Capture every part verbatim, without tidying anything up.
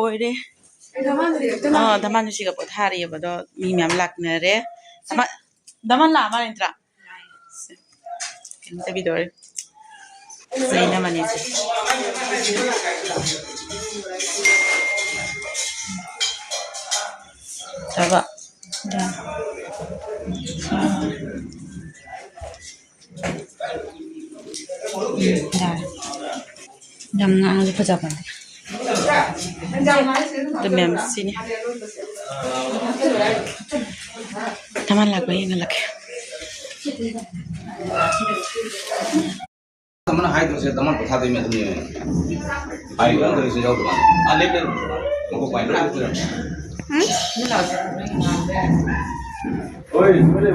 ꯂꯣꯏꯔꯦ꯫ ꯑꯥ, ꯙꯃꯥꯟꯁꯨ ꯁꯤꯒ ꯄꯣꯊꯥꯔꯤꯑꯕ ꯑꯗꯣ, ꯃꯤ ꯃꯌꯥꯝ ꯂꯥꯛꯅꯔꯦ꯫ ꯙꯃꯥꯟ, ꯙꯃꯥꯟ ꯂꯥꯛꯑ ꯃꯥꯜꯂꯦ ꯅꯠꯇ꯭ꯔꯥ? ꯀꯩꯅꯣ ꯇꯧꯕꯤꯗꯧꯔꯦ꯫ ꯆꯩꯅꯕꯅꯦ ꯁꯤ꯫ ꯇꯥꯕ? ꯌꯥꯔꯦ꯫ ꯌꯥꯝ ꯉꯥꯡꯉꯁꯨ ꯐꯖꯕꯅꯦ꯫ ꯑꯗꯨ ꯃꯌꯥꯝ ꯁꯤꯅꯤ꯫ ꯙꯃꯥꯟ ꯂꯥꯛꯄ ꯌꯦꯡꯍꯜꯂꯛꯀꯦ꯫ ꯑꯃꯅ ꯍꯥꯏꯗ꯭ꯔꯁꯦ, ꯙꯃꯥꯟ ꯄꯣꯊꯥꯗꯣꯏꯅꯦ ꯑꯗꯨꯝ ꯌꯦꯡꯉꯦ꯫ ꯍꯥꯏꯔꯤꯕ ꯅꯠꯇ꯭ꯔꯒꯁꯨ ꯌꯥꯎꯗꯕ꯫ ꯑꯥ, ꯂꯦꯞ, ꯂꯦꯞ꯫ ꯃꯀꯣꯛ ꯄꯥꯏ ꯂꯣꯏ ꯍꯥꯞꯇꯣꯏꯔꯝꯅꯦ꯫ ꯍꯣꯏ, ꯍꯣꯏ꯫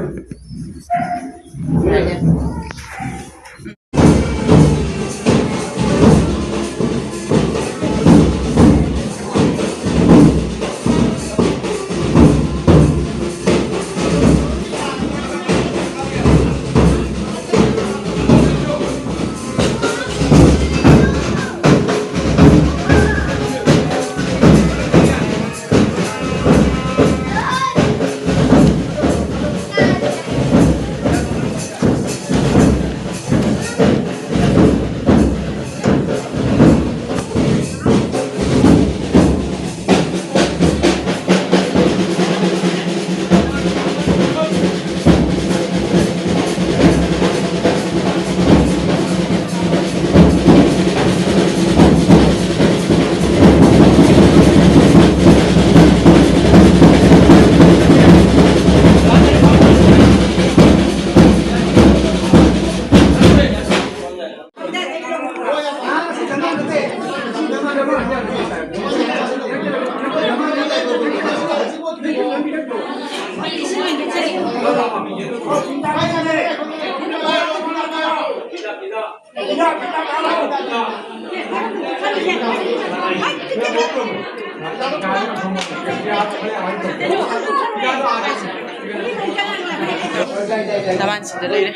ꯙꯃꯥꯟ ꯁꯤꯗ ꯂꯩꯔꯦ꯫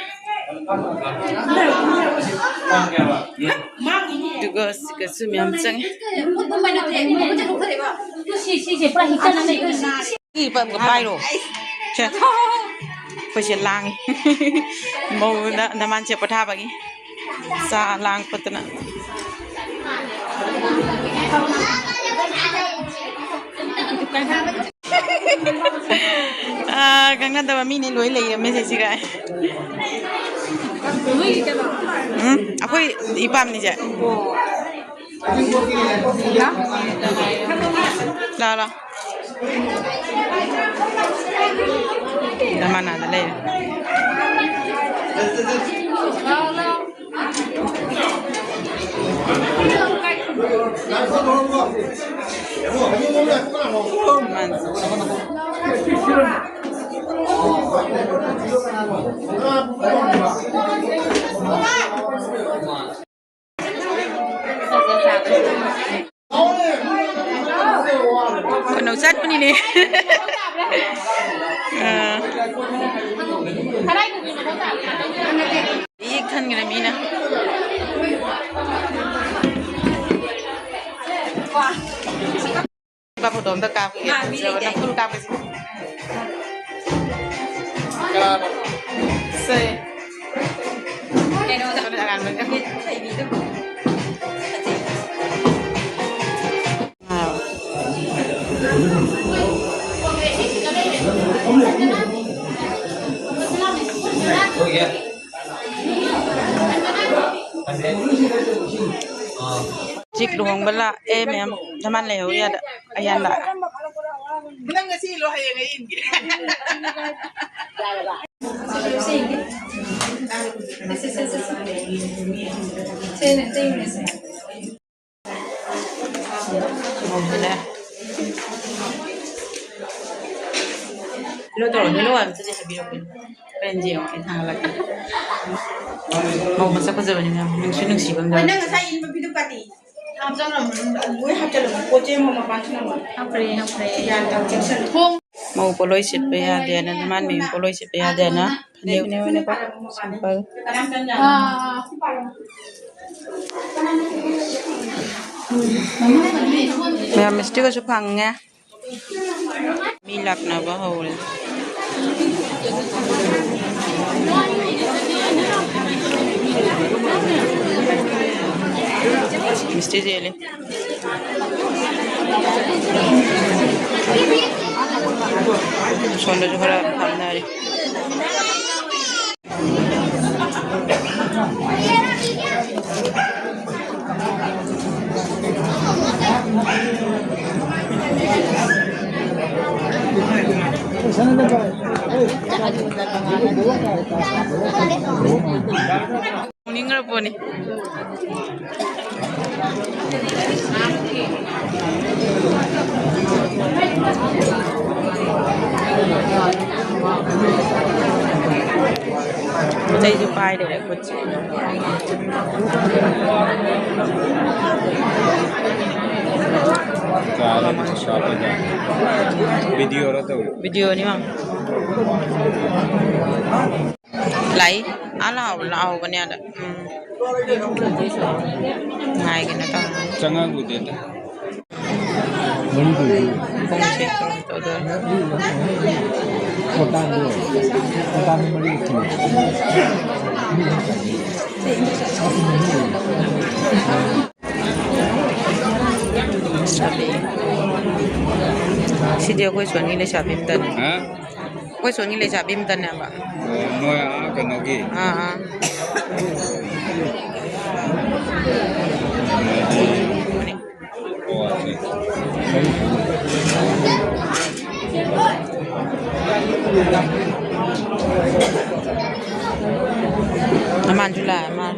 ꯑꯗꯨꯒ ꯁꯤꯒꯁꯨ ꯃꯌꯥꯝ ꯆꯪꯉꯦ꯫ ꯁꯤ, ꯁꯤꯁꯦ ꯄꯨꯔꯥ ꯍꯤꯛꯇꯅ ꯂꯩꯕꯅꯦ꯫ ꯁꯤ ꯄꯥꯏꯔꯣ꯫ ꯁꯦ꯫ ꯑꯩꯈꯣꯏꯁꯦ ꯂꯥꯡꯉꯤ꯫ ꯃꯧꯅ ꯅꯃꯥꯟꯁꯦ ꯄꯣꯊꯥꯕꯒꯤ꯫ ꯆꯥ ꯂꯥꯡ ꯈꯣꯠꯇꯅ꯫ ꯑꯥ, ꯈꯪꯅꯗꯕ ꯃꯤꯅꯤ ꯂꯣꯏ ꯂꯩꯔꯝꯃꯦ ꯁꯤꯁꯤꯒ꯫ ꯎꯝ, ꯑꯩꯈꯣꯏ ꯏꯄꯥꯝꯅꯤꯁꯦ꯫ ꯂꯥ, ꯂꯥ꯫ ꯅꯃꯥꯟꯅꯗ ꯂꯩꯔꯦ꯫ ꯀꯩꯅꯣ ꯆꯠꯄꯅꯤꯅꯦ꯫ ꯑꯥ꯫ ꯌꯦꯛ ꯊꯟꯈ꯭ꯔꯦ ꯃꯤꯅ꯫ ꯏꯄꯥ ꯐꯣꯇꯣ ꯑꯝꯇ ꯀꯥꯞꯈꯤꯒꯦ꯫ ꯐꯖꯕ ꯅꯝꯐꯨ ꯀꯥꯞꯄꯁꯤ꯫ ꯁꯦ꯫ ꯀꯩꯅꯣꯗ꯫ ꯑꯉꯥꯟꯕ꯫ ꯍꯧꯖꯤꯛ ꯂꯨꯍꯣꯡꯕ ꯂꯥꯛꯑꯦ ꯃꯌꯥꯝ꯫ ꯅꯃꯥꯟ ꯂꯩꯍꯧꯔꯤ ꯑꯗ ꯑꯌꯥꯟꯕ꯫ ꯅꯪ ꯉꯁꯤ ꯏꯜꯂꯣ, ꯍꯌꯦꯡ ꯑꯩ ꯏꯟꯒꯦ꯫ ꯁꯦ, ꯁꯦ, ꯁꯦ, ꯁꯦ꯫ ꯁꯦ, ꯁꯦ, ꯁꯦ꯫ ꯉꯧꯁꯤꯜꯂꯦ꯫ ꯍꯦꯜꯂꯣ ꯇꯧꯔꯣ, ꯍꯦꯜꯂꯣ ꯑꯝꯇꯗꯤ ꯍꯥꯏꯕꯤꯔꯛꯑꯣ꯫ ꯍꯣꯔꯦꯟ ꯌꯦꯡꯉꯣ, ꯑꯩ ꯊꯥꯒꯠꯂꯛꯀꯦ꯫ ꯃꯧ ꯃꯁꯛ ꯐꯖꯕꯅꯤ ꯃꯌꯥꯝ, ꯅꯨꯡꯁꯨ ꯅꯨꯡꯁꯤꯕ ꯑꯃ ꯌꯥꯎꯔꯦ꯫ ꯅꯪ ꯉꯁꯥꯏ ꯏꯟꯕ ꯐꯤꯗꯨ ꯀꯔꯤ? ꯍꯥꯞꯆꯜꯂꯝꯃꯣ ꯃꯅꯨꯡꯗ, ꯂꯣꯏ ꯍꯥꯞꯆꯜꯂꯝꯃꯣ, ꯄꯣꯠ ꯆꯩ ꯑꯃ ꯃꯄꯥꯟ ꯊꯝꯃꯝꯃꯣ꯫ ꯍꯥꯞꯈ꯭ꯔꯦ, ꯍꯥꯞꯈ꯭ꯔꯦ꯫ ꯒ꯭ꯌꯥꯟ ꯇꯥꯎ, ꯆꯦꯛꯁꯤꯜꯂꯨ꯫ ꯃꯧ ꯄꯣꯠꯂꯣꯏ ꯁꯦꯠꯄ ꯌꯥꯗꯦꯅ, ꯅꯃꯥꯟ ꯃꯌꯨꯝ ꯄꯣꯠꯂꯣꯏ ꯁꯦꯠꯄ ꯌꯥꯗꯦꯅ ꯐꯅꯦꯛꯅꯦ ꯑꯣꯏꯅꯀꯣ, simple꯫ ꯃꯌꯥꯝ lipstickꯀꯁꯨ ꯐꯪꯉꯦ꯫ ꯃꯤ ꯂꯥꯛꯅꯕ ꯍꯧꯔꯦ꯫ ꯃꯤꯁꯇꯤ ꯆꯦꯜꯂꯦ꯫ ꯁꯣꯝꯗꯁꯨ ꯈꯔ ꯐꯝꯅꯔꯤ꯫ ꯅꯣꯛꯅꯤꯡꯈ꯭ꯔ ꯄꯣꯠꯅꯤ꯫ ꯆꯩꯁꯨ ꯄꯥꯏ ꯂꯩꯔꯦ ꯈꯨꯠꯁꯦ꯫ ꯀꯥꯔꯦ ꯄꯩꯁꯥ ꯄꯩꯁꯥ꯫ ꯚꯤꯗꯤꯑꯣꯔ ꯇꯧꯔꯤ? ꯚꯤꯗꯤꯑꯣꯅꯤ ꯃꯥ꯫ ꯂꯥꯛꯏ꯫ ꯑꯥ ꯂꯥꯛꯍꯧ-, ꯂꯥꯛꯍꯧꯕꯅꯦ ꯑꯗ꯫ ꯎꯝ꯫ ꯉꯥꯏꯒꯦꯅ ꯇꯧꯔꯝꯕꯅꯤ꯫ ꯆꯪꯉꯛꯎꯗꯦꯗ꯫ ꯄꯨꯡꯁꯦ ꯀꯩꯅꯣ ꯇꯧꯗꯣꯔꯦ꯫ ꯁꯤꯗꯤ ꯑꯩꯈꯣꯏ ꯁꯣꯝꯒꯤ ꯂꯩꯁꯥꯕꯤ ꯑꯝꯇꯅꯤ꯫ ꯍꯥ? ꯑꯩꯈꯣꯏ ꯁꯣꯝꯒꯤ ꯂꯩꯁꯥꯕꯤ ꯑꯝꯇꯅꯦꯕ꯫ ꯑꯣ, ꯃꯣꯏ ꯑꯥ ꯀꯩꯅꯣꯒꯤ? ꯑꯥ, ꯑꯥ꯫ ꯑꯣ, ꯑꯠꯆꯥ, ꯑꯠꯆꯥ꯫ ꯑꯃꯥꯟꯁꯨ ꯂꯥꯛꯑꯦ, ꯑꯃꯥꯟ꯫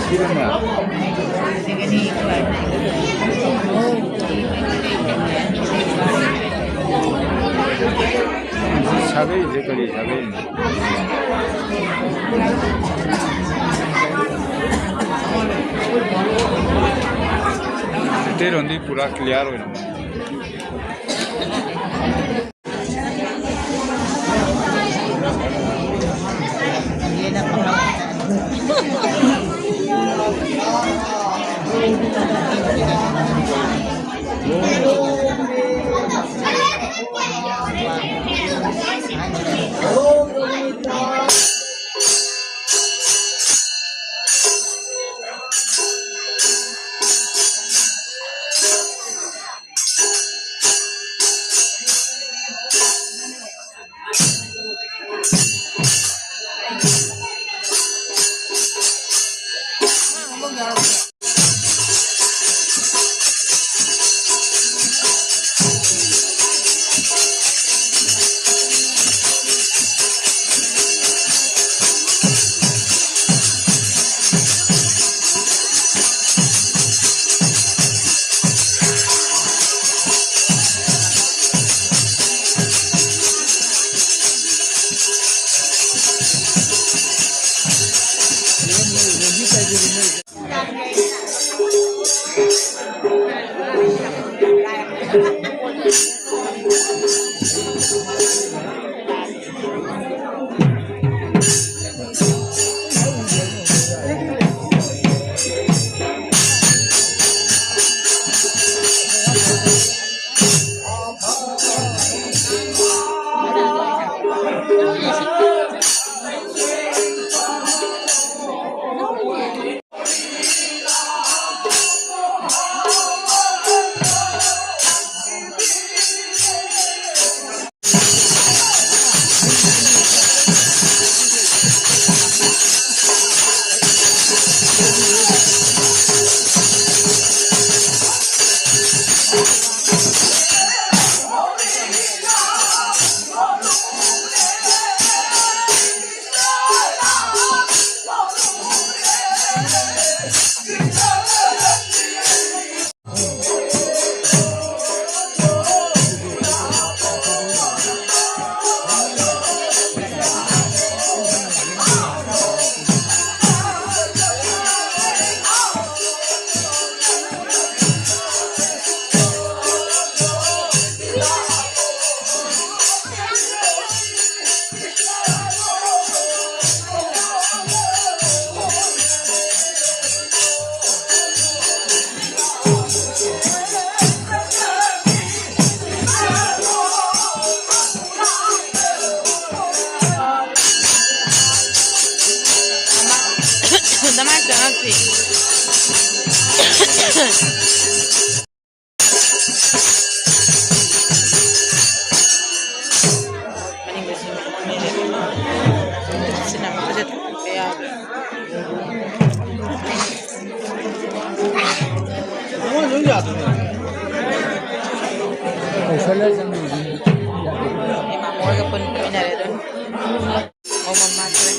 ꯁꯤꯗꯅꯦ꯫ ꯁꯥꯒꯩꯁꯦ ꯀꯔꯤ ꯁꯥꯒꯩꯅꯣ? ꯃꯩꯇꯩꯂꯣꯟꯗꯤ ꯄꯨꯔꯥ clear ꯑꯣꯏꯅ꯫ ꯀꯃꯥꯏ ꯆꯪꯉꯛꯇ꯭ꯔꯤ? ꯃꯅꯤꯡꯗꯁꯨ ꯃꯌꯥꯝ ꯂꯩꯔꯦ꯫ ꯁꯤꯅ ꯑꯃꯨꯛ ꯐꯖꯅ ꯊꯝꯕ ꯌꯥꯕ꯫ ꯏꯃꯥ ꯃꯣꯏꯒ ꯄꯨꯟ ꯄꯨꯟꯃꯤꯟꯅꯔꯦ ꯑꯗꯨꯝ꯫ ꯃꯃꯜ ꯃꯥꯟꯅꯔꯦ꯫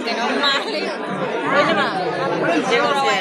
ꯀꯩꯅꯣꯝ ꯃꯥꯜꯂꯦ꯫ ꯂꯣꯏꯅꯃꯛ꯫ ꯌꯦꯡꯉꯨꯁꯦ꯫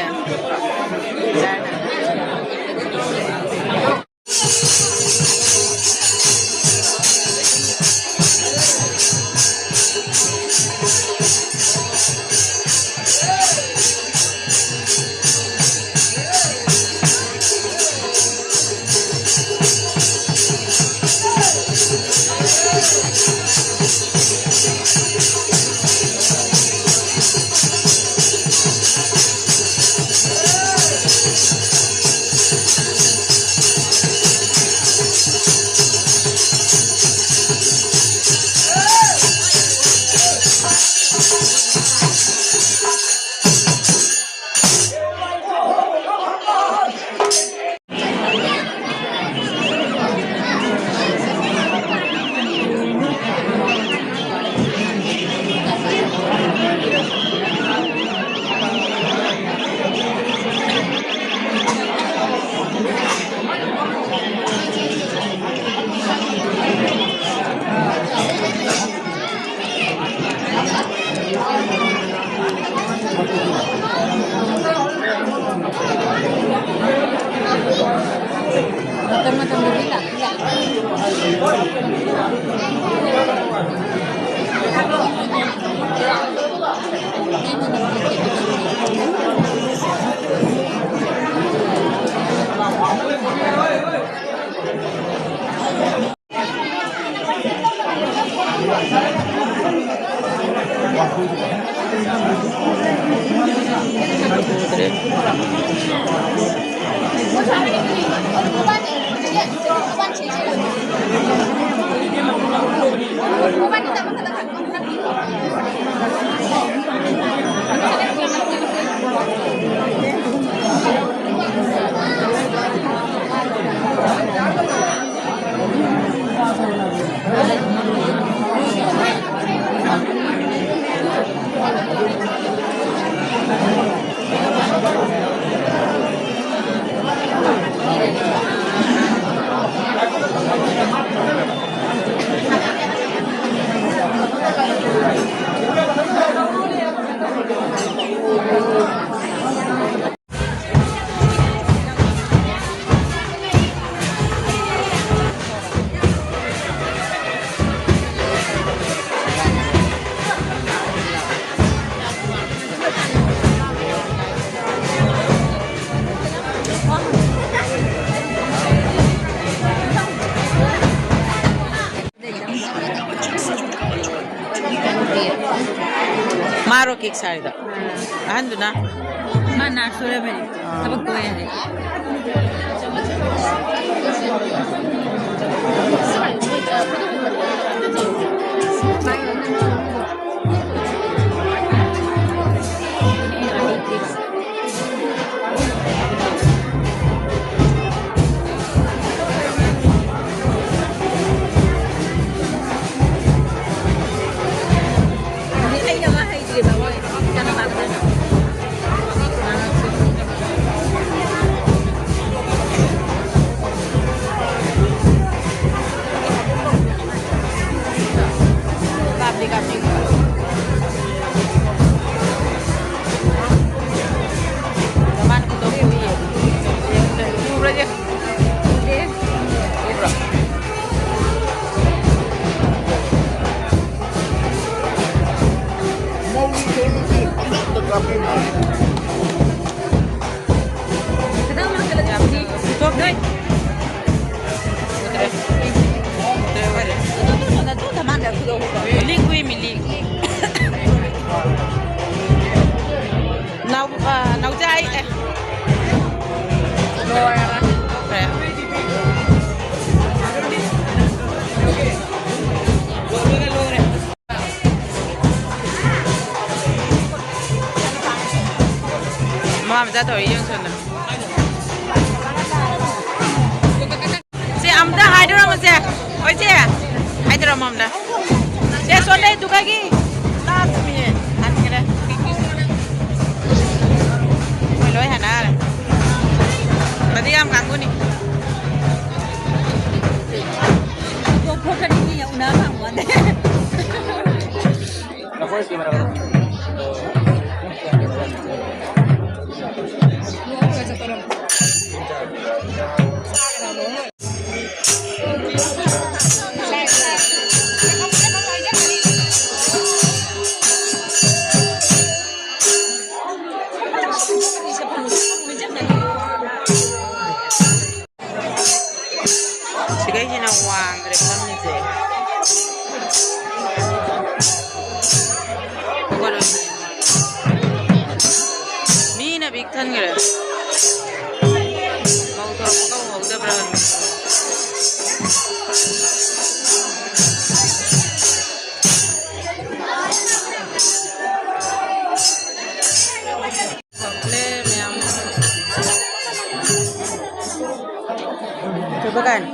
ꯃꯇꯝ ꯃꯇꯝꯒꯤ ꯂꯣꯏ ꯂꯥꯛꯄ ꯌꯥꯏ꯫ ꯃꯥꯔꯣ ꯀꯦꯛ ꯁꯥꯔꯤꯗꯣ? ꯑꯍꯟꯗꯨꯅ? ꯃꯥ ꯅꯔꯁ ꯑꯣꯏꯔꯝꯃꯦ꯫ ꯑꯥ꯫ ꯊꯕꯛ ꯇꯣꯛꯑꯦ ꯍꯥꯏꯗꯤ꯫ ꯀꯥꯞꯇꯤ ꯀꯥꯞꯅꯤꯡꯕ꯫ ꯃꯥꯅ ꯐꯣꯇꯣ ꯄꯨꯔꯤꯌꯦ꯫ ꯎꯕ꯭ꯔꯥ ꯆꯦ? ꯎꯕ꯭ꯔꯥ? ꯃꯧꯒꯤ ꯀꯩꯅꯣꯁꯦ ꯄꯪꯀꯥꯞꯇ ꯀꯥꯞꯄꯤ ꯃꯥꯜꯂꯦ꯫ ꯂꯤꯛ ꯎꯏꯃꯤ, ꯂꯤꯛ꯫ ꯅꯥꯎ-, ꯑ, ꯅꯥꯎꯆꯥ, ꯑꯩ, ꯑꯦ꯫ ꯂꯣꯏꯔꯦ꯫ ꯂꯣꯏꯔꯦ꯫ ꯃꯃꯥ ꯃꯆꯥ ꯇꯧꯔꯤ ꯌꯦꯡꯉꯨ ꯁꯣꯝꯗ꯫ ꯁꯦ, ꯑꯝꯇ ꯍꯥꯏꯗꯣꯔꯝꯃꯁꯦ꯫ ꯍꯣꯏ, ꯆꯦ꯫ ꯍꯥꯏꯗꯣꯔꯝꯃꯣ ꯑꯝꯇ꯫ ꯆꯦ, ꯁꯣꯝꯗ ꯗꯨꯀꯥꯟꯒꯤ ꯂꯥꯛꯄꯅꯦ꯫ ꯍꯟꯈ꯭ꯔꯦ꯫ ꯃꯣꯏ ꯂꯣꯏ ꯍꯟꯅꯈ꯭ꯔꯦ꯫ ꯃꯗꯤ ꯌꯥꯝ ꯀꯥꯡꯕꯨꯅꯤ꯫ ꯇꯣꯞ ꯐꯣꯔ ꯀꯔꯤ ꯃꯤ ꯎꯅ ꯐꯪꯕ ꯅꯠꯇꯦ꯫ ꯁꯤꯒꯩꯁꯤꯅ ꯋꯥꯡꯈ꯭ꯔꯦ ꯐꯝꯃꯤꯁꯦ꯫ ꯈꯪꯗ꯭ꯔꯦ꯫ ꯃꯧ ꯊꯣꯛꯂꯛꯄꯒ ꯎꯍꯧꯗꯕ꯭ꯔꯥ ꯈꯪꯗꯦ꯫ ꯆꯣꯀ꯭ꯂꯦꯠ ꯃꯌꯥꯝ꯫ ꯀꯩꯕ ꯀꯥꯏꯅ?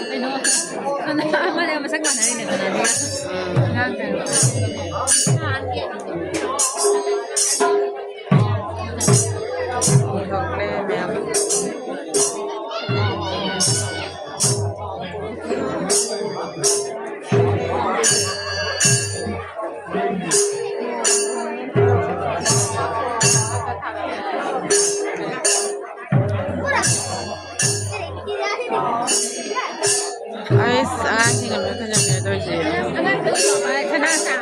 ꯀꯩꯅꯣ, ꯑꯃꯅ ꯃꯁꯛ ꯃꯥꯟꯅꯔꯤꯅꯦ ꯀꯅꯥꯗꯨꯒ? ꯑꯉꯥꯡ ꯀꯩꯅꯣ꯫ ꯊꯣꯛꯂꯦ ꯃꯌꯥꯝ꯫ ꯑꯩꯁ, ꯑꯉꯥꯡꯁꯤꯡꯒ ꯂꯣꯏ ꯈꯟꯖꯟꯕꯤꯔꯦ ꯇꯧꯔꯤꯁꯦ꯫ ꯑꯉꯥꯡ ꯈꯛꯇ ꯁꯅꯥ ꯁꯥ꯫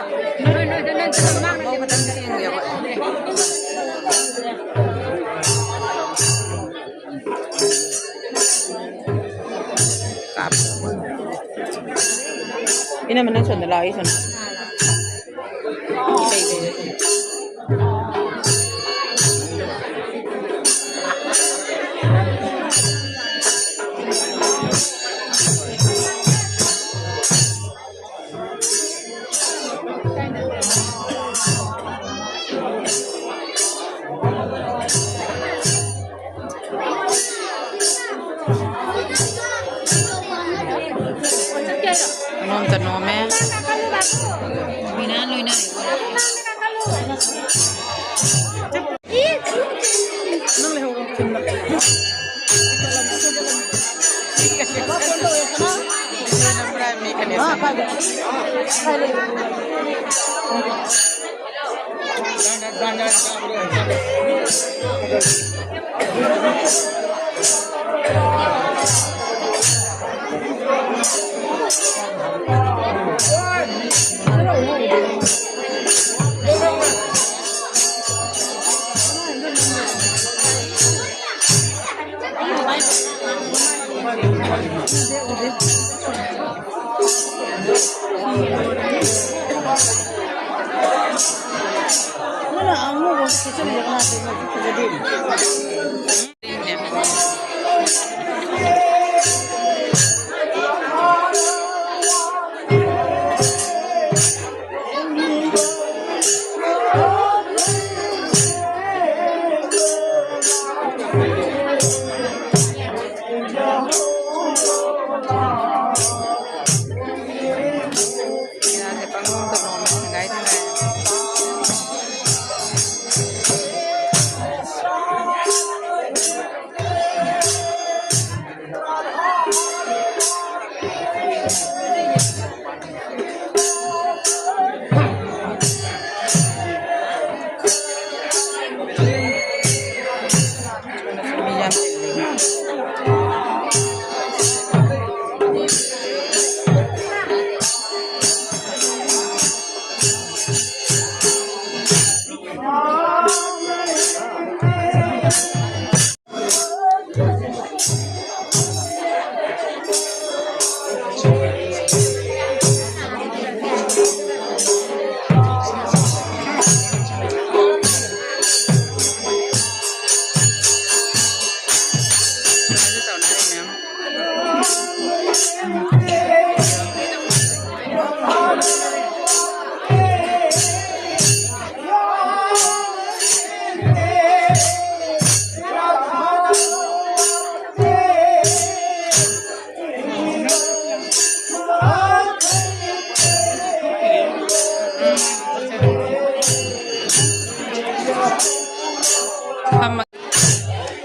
ꯅꯣꯏ, ꯅꯣꯏꯗ ꯅꯪ ꯃꯃꯥꯡꯗ ꯃꯧ ꯈꯛꯇꯪ ꯌꯦꯡꯒꯦ ꯑꯩꯈꯣꯏ꯫ ꯀꯥꯞ꯫ ꯏꯅꯝꯃ, ꯅꯪ ꯁꯣꯝꯗ ꯂꯥꯛꯑꯣ, ꯑꯩ ꯁꯣꯝꯗ꯫ ꯂꯩ, ꯂꯩ, ꯂꯩ꯫ ꯅꯣꯝꯇ ꯅꯣꯝꯃꯦ꯫ ꯃꯤꯅꯥ ꯂꯣꯏꯅꯔꯦ꯫ ꯅꯪ ꯂꯩꯍꯧꯔꯣ ꯆꯨꯝꯅ꯫ ꯕꯕꯥ ꯐꯣꯟ ꯇꯧꯔꯦ, ꯁꯅꯥ꯫ ꯃꯤ ꯀꯩꯅꯣ ꯑꯥ, ꯀꯥꯏꯗ? ꯀꯥꯏ ꯂꯩ?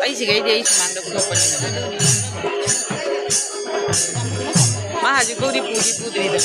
ꯑꯩꯁꯤꯒꯩꯗꯤ ꯑꯩ ꯁꯨꯃꯥꯡꯗ ꯄꯨꯊꯣꯛꯄꯅꯤꯗꯅ꯫ ꯃꯥ ꯍꯧꯖꯤꯛꯐꯥꯎꯗꯤ ꯄꯨꯗꯤ ꯄꯨꯗ꯭ꯔꯤꯗ꯫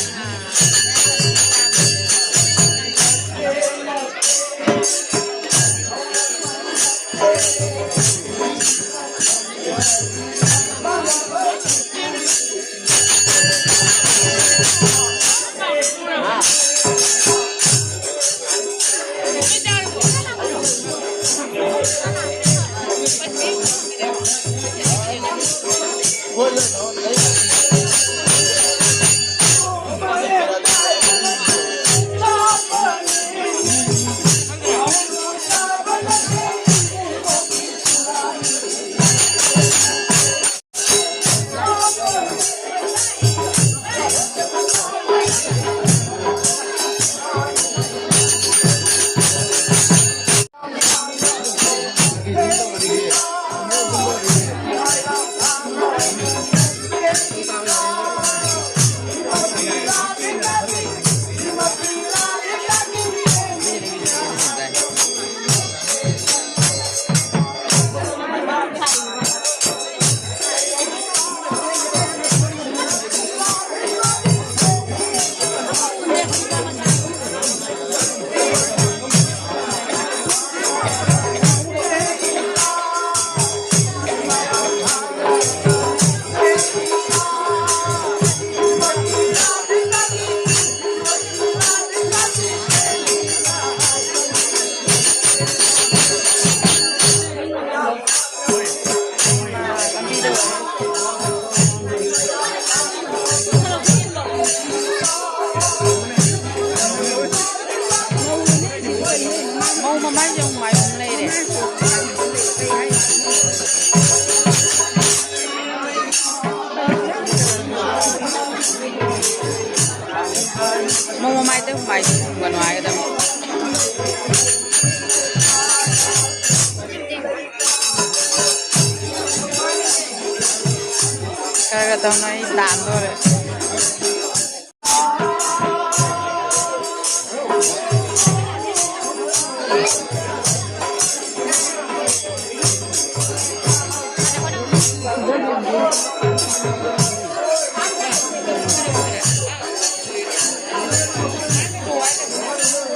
ꯃꯥꯏꯁꯦ ꯍꯨꯃꯥꯏ ꯑꯍꯨꯝ ꯂꯩꯔꯦ꯫ ꯃꯣꯃꯣ ꯃꯥꯏꯗ ꯍꯨꯃꯥꯏ ꯍꯨꯝꯒꯅꯨ ꯍꯥꯏꯒꯗꯕꯅꯤ꯫ ꯈꯔ ꯈꯔ ꯇꯧꯅ ꯑꯩ ꯇꯥꯟꯗꯣꯔꯦ꯫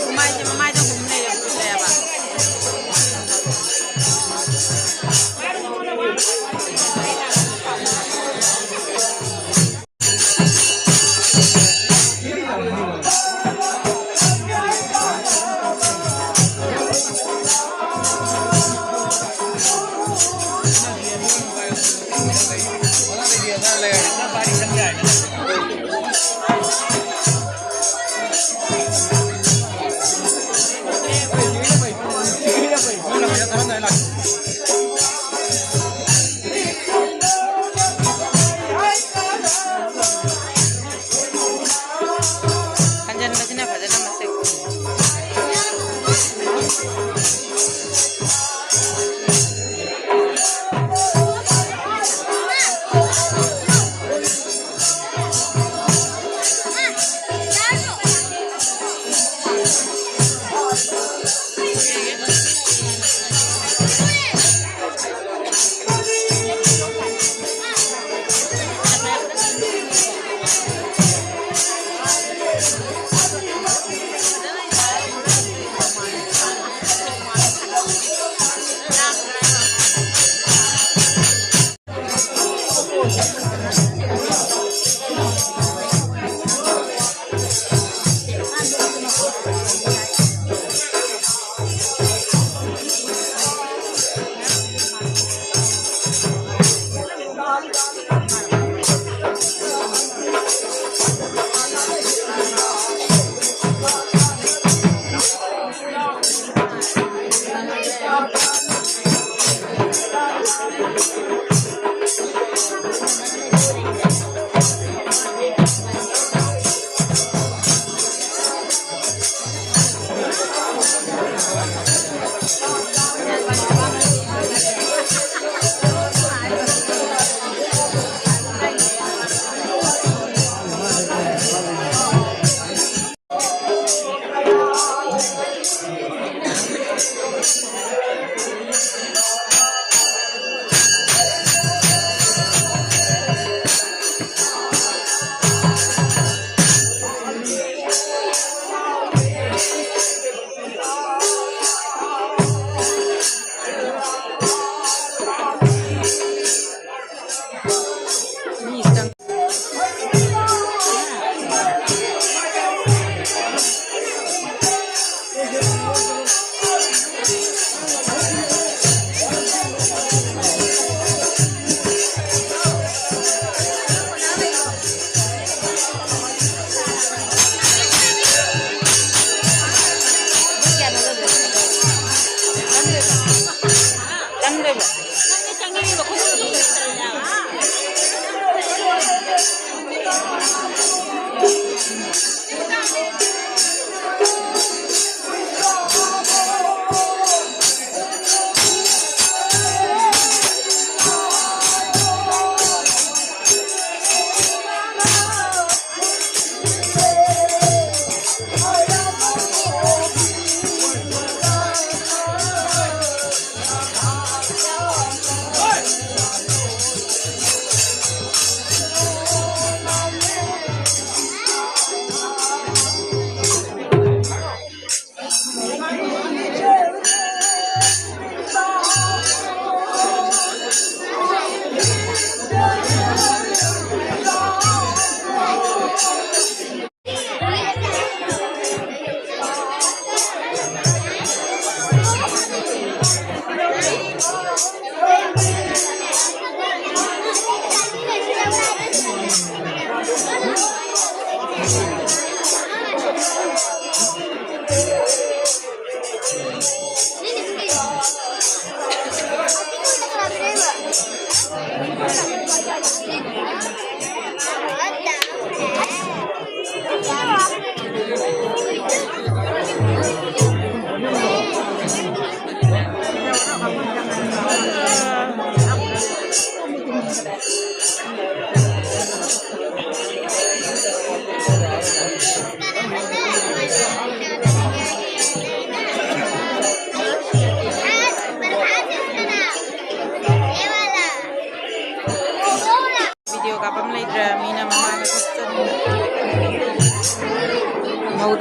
ꯃꯃꯥꯏꯁꯦ ꯃꯃꯥꯏꯗ ꯍꯨꯝ ꯂꯩꯔꯦꯕ꯫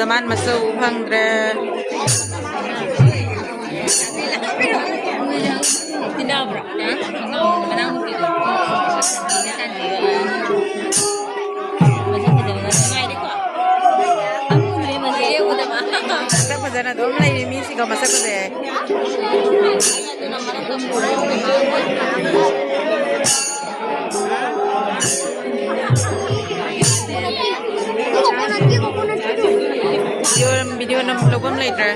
ꯃꯥꯟ ꯃꯆꯧ ꯐꯪꯗ꯭ꯔꯦ꯫ ꯃꯁꯛ ꯐꯖꯅ ꯑꯗꯨꯝ ꯂꯩꯔꯤ ꯃꯤꯁꯤꯡꯗꯣ ꯃꯁꯛ ꯐꯖꯩ꯫ ꯚꯤꯗꯤꯑꯣ ꯅꯝ ꯂꯧꯐꯝ ꯂꯩꯇ꯭ꯔꯦ꯫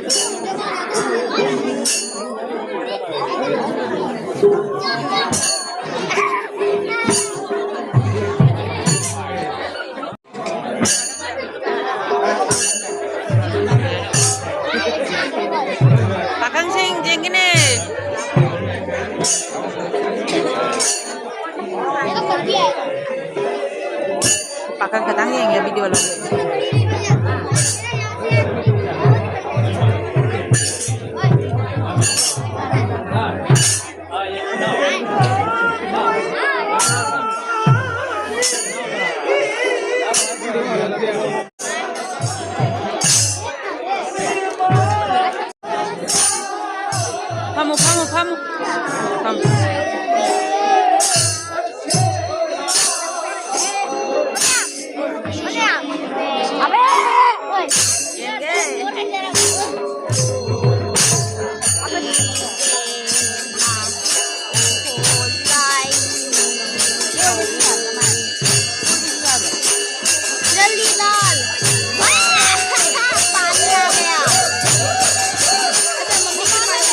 ꯄꯥꯈꯪꯁꯤꯡ ꯌꯦꯡꯒꯦꯅꯦ꯫ ꯄꯥꯈꯪ ꯈꯇꯪ ꯌꯦꯡꯒꯦ ꯚꯤꯗꯤꯑꯣ ꯂꯧꯒꯦ꯫ ꯐꯝꯃꯨ, ꯐꯝꯃꯨ, ꯐꯝꯃꯨ꯫ ꯐꯝꯃꯨ꯫ जल्दी डाल। पानी आ गया। अच्छा, मम्मी के पास।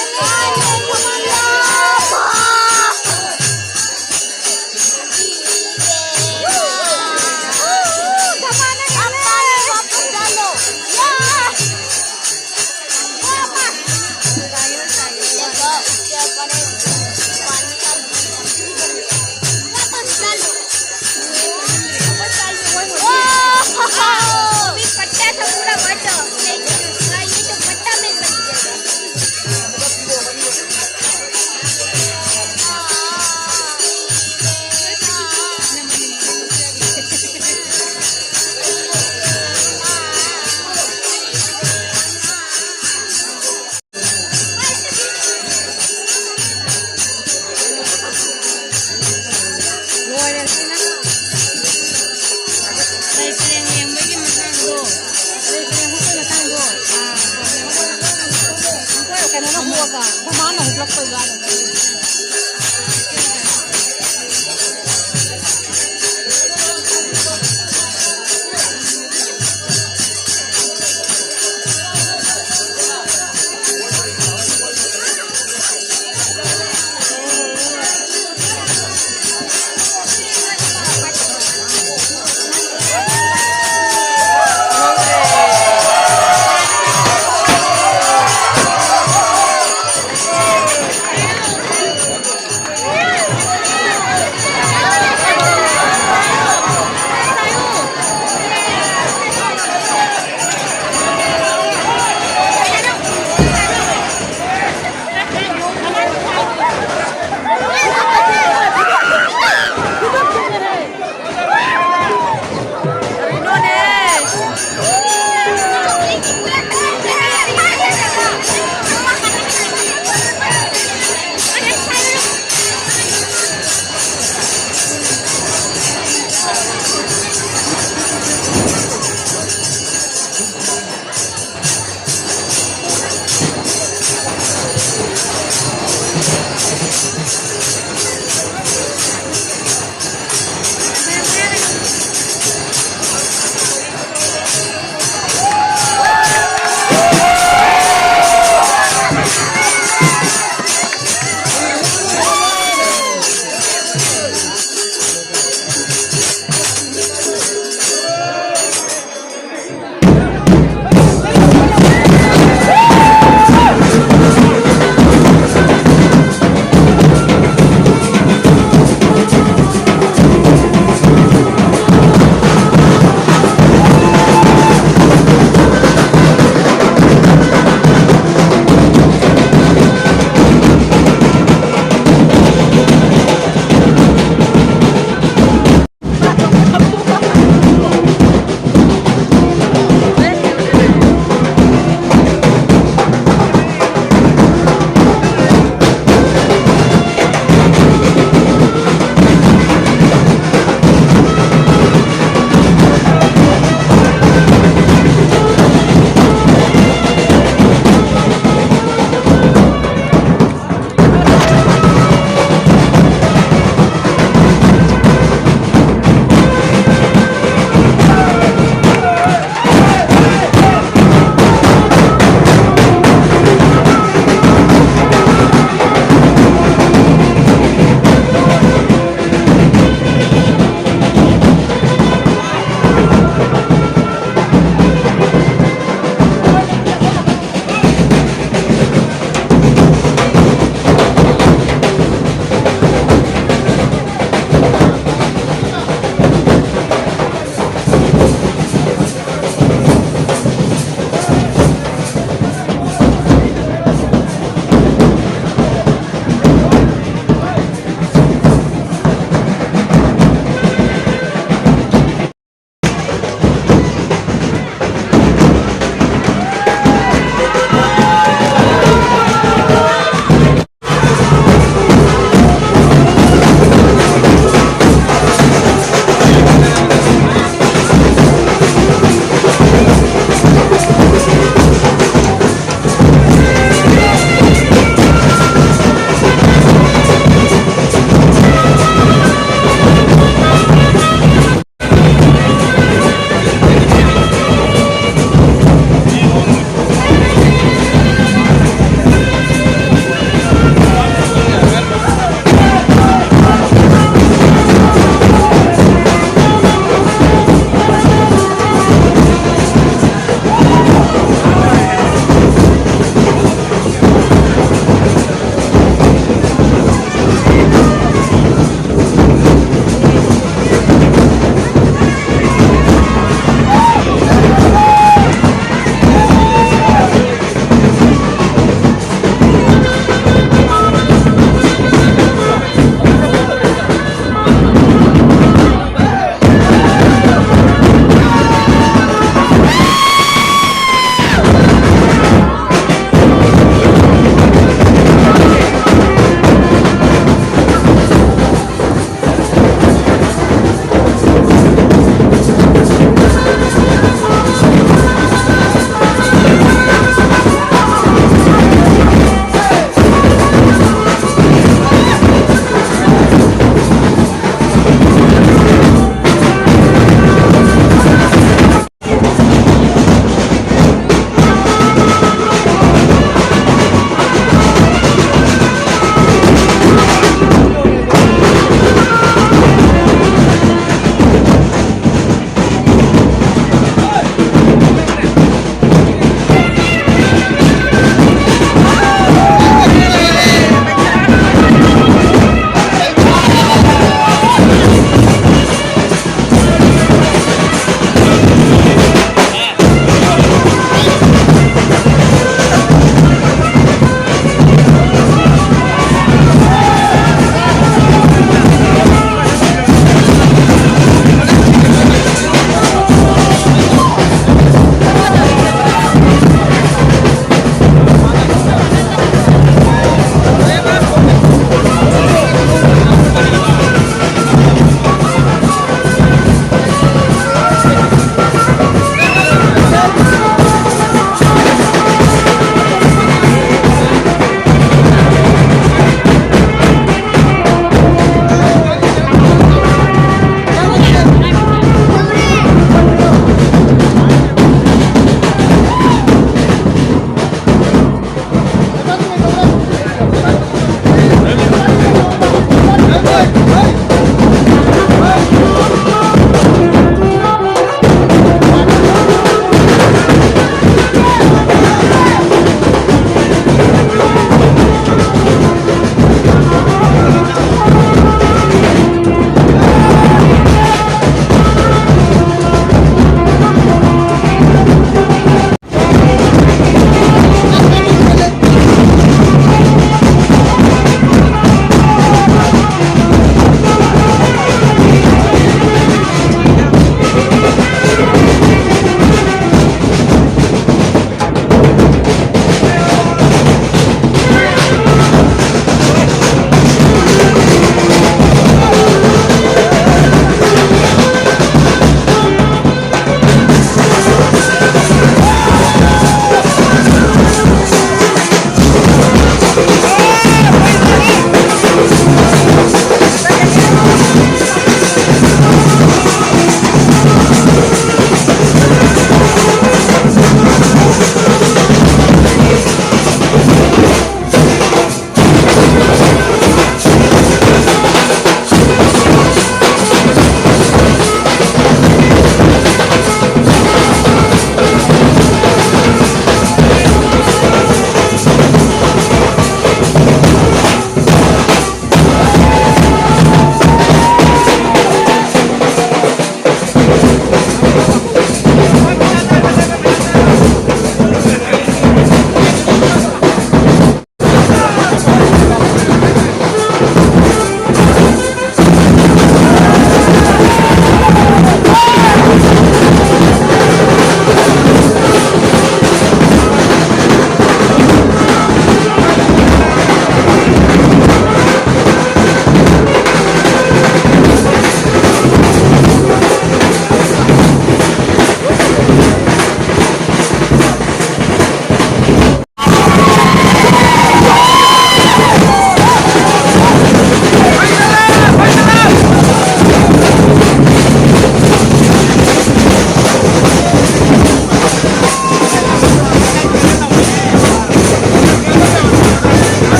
ꯃꯃꯥꯅ ꯍꯨꯛꯂꯛꯄꯩ ꯋꯥꯅꯤ꯫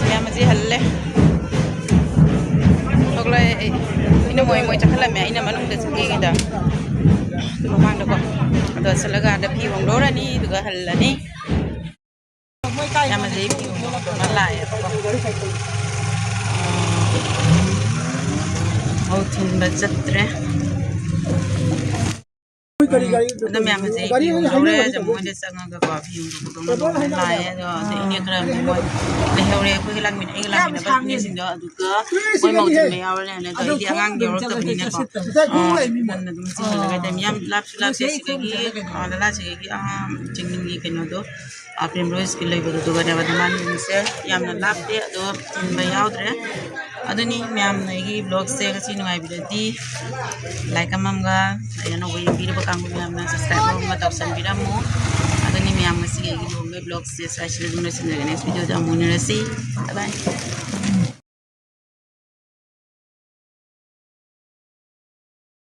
ꯃꯌꯥꯝ ꯑꯁꯤ ꯍꯜꯂꯦ꯫ ꯊꯣꯛꯂꯛꯑꯦ ꯑꯩ꯫ ꯑꯩꯅ ꯃꯣꯏ, ꯃꯣꯏ ꯆꯠꯈꯠꯂꯝꯃꯦ꯫ ꯑꯩꯅ ꯃꯅꯨꯡꯗ ꯆꯪꯉꯦꯒꯤꯗ꯫ ꯃꯃꯥꯡꯗꯀꯣ꯫ ꯑꯗꯣ ꯆꯠꯂꯀꯥꯟꯗ ꯐꯤ ꯍꯣꯡꯗꯣꯛꯎꯔꯅꯤ, ꯑꯗꯨꯒ ꯍꯜꯂꯅꯤ꯫ ꯃꯌꯥꯝ ꯑꯁꯤ ꯐꯤ ꯍꯣꯡꯗꯣꯛꯄ ꯑꯃ ꯂꯥꯛꯑꯦꯕꯀꯣ꯫ ꯃꯧ ꯊꯤꯟꯕ ꯆꯠꯇ꯭ꯔꯦ꯫ ꯑꯗꯣ ꯃꯌꯥꯝ ꯍꯧꯖꯤꯛ ꯐꯤ ꯍꯧꯔꯦ, ꯑꯗꯣ ꯃꯣꯏꯗ ꯆꯪꯉꯒꯀꯣ ꯐꯤ ꯍꯧꯕꯗꯣ ꯂꯣꯏꯅ ꯂꯥꯛꯑꯦ꯫ ꯑꯗꯣ ꯑꯗꯩ ꯏꯅꯦ ꯈꯔ ꯑꯃꯗꯤ ꯃꯣꯏ ꯂꯩꯍꯧꯔꯦ꯫ ꯑꯩꯈꯣꯏꯒ ꯂꯥꯛꯃꯤꯟꯅ-, ꯑꯩꯒ ꯂꯥꯛꯃꯤꯟꯅꯕ ꯏꯅꯦꯁꯤꯡꯗꯣ ꯑꯗꯨꯒ ꯃꯣꯏ ꯃꯧ ꯊꯤꯟꯕ ꯌꯥꯎꯔ ꯂꯩꯔꯝꯃꯦ꯫ ꯑꯗꯣ ꯑꯩꯗꯤ ꯑꯉꯥꯡ ꯌꯥꯎꯔꯛꯇꯕꯅꯤꯅꯀꯣ, ꯑ, ꯉꯟꯅ ꯑꯗꯨꯝ ꯆꯤꯡꯍꯜꯂꯒ ꯑꯗꯨꯝ ꯌꯥꯝ ꯂꯥꯞꯁꯨ ꯂꯥꯞꯇꯦ ꯁꯤꯗꯒꯤ, ꯑ, ꯂꯂꯥꯁꯤꯗꯒꯤ, ꯑ, ꯆꯤꯡꯃꯤꯟꯒꯤ ꯀꯩꯅꯣꯗꯣ, ꯑ, ꯄ꯭ꯔꯤꯝꯔꯣꯖꯀꯤ ꯂꯩꯕꯗꯨꯗꯨꯒꯅꯦꯕ꯫ ꯑꯗꯨ ꯃꯥꯅ ꯌꯦꯡꯁꯦ ꯌꯥꯝꯅ ꯂꯥꯞꯇꯦ꯫ ꯑꯗꯣ ꯊꯤꯟꯕ ꯌꯥꯎꯗ꯭ꯔꯦ꯫ ꯑꯗꯨꯅꯤ ꯃꯌꯥꯝꯅ ꯑꯩꯒꯤ vlogꯁꯦ ꯉꯁꯤ ꯅꯨꯡꯉꯥꯏꯕꯤꯔꯗꯤ like ꯑꯃꯝꯒ, ꯑꯩ ꯑꯅꯧꯕ ꯌꯦꯡꯕꯤꯔꯕ ꯀꯥꯡꯕꯨ ꯃꯌꯥꯝꯅ subscribe ꯑꯃꯒ ꯇꯧꯁꯟꯕꯤꯔꯝꯃꯨ꯫ ꯑꯗꯨꯅꯤ ꯃꯌꯥꯝ ꯉꯁꯤꯒꯤ ꯑꯩꯒꯤ ꯂꯨꯍꯣꯡꯕꯒꯤ vlogꯁꯦ ꯁ꯭ꯋꯥꯏꯁꯤꯗ ꯑꯗꯨꯝ ꯂꯣꯏꯁꯤꯟꯖꯔꯒꯦ꯫ Next videoꯗ ꯑꯃꯨꯛ ꯎꯅꯔꯁꯤ꯫ Bye bye꯫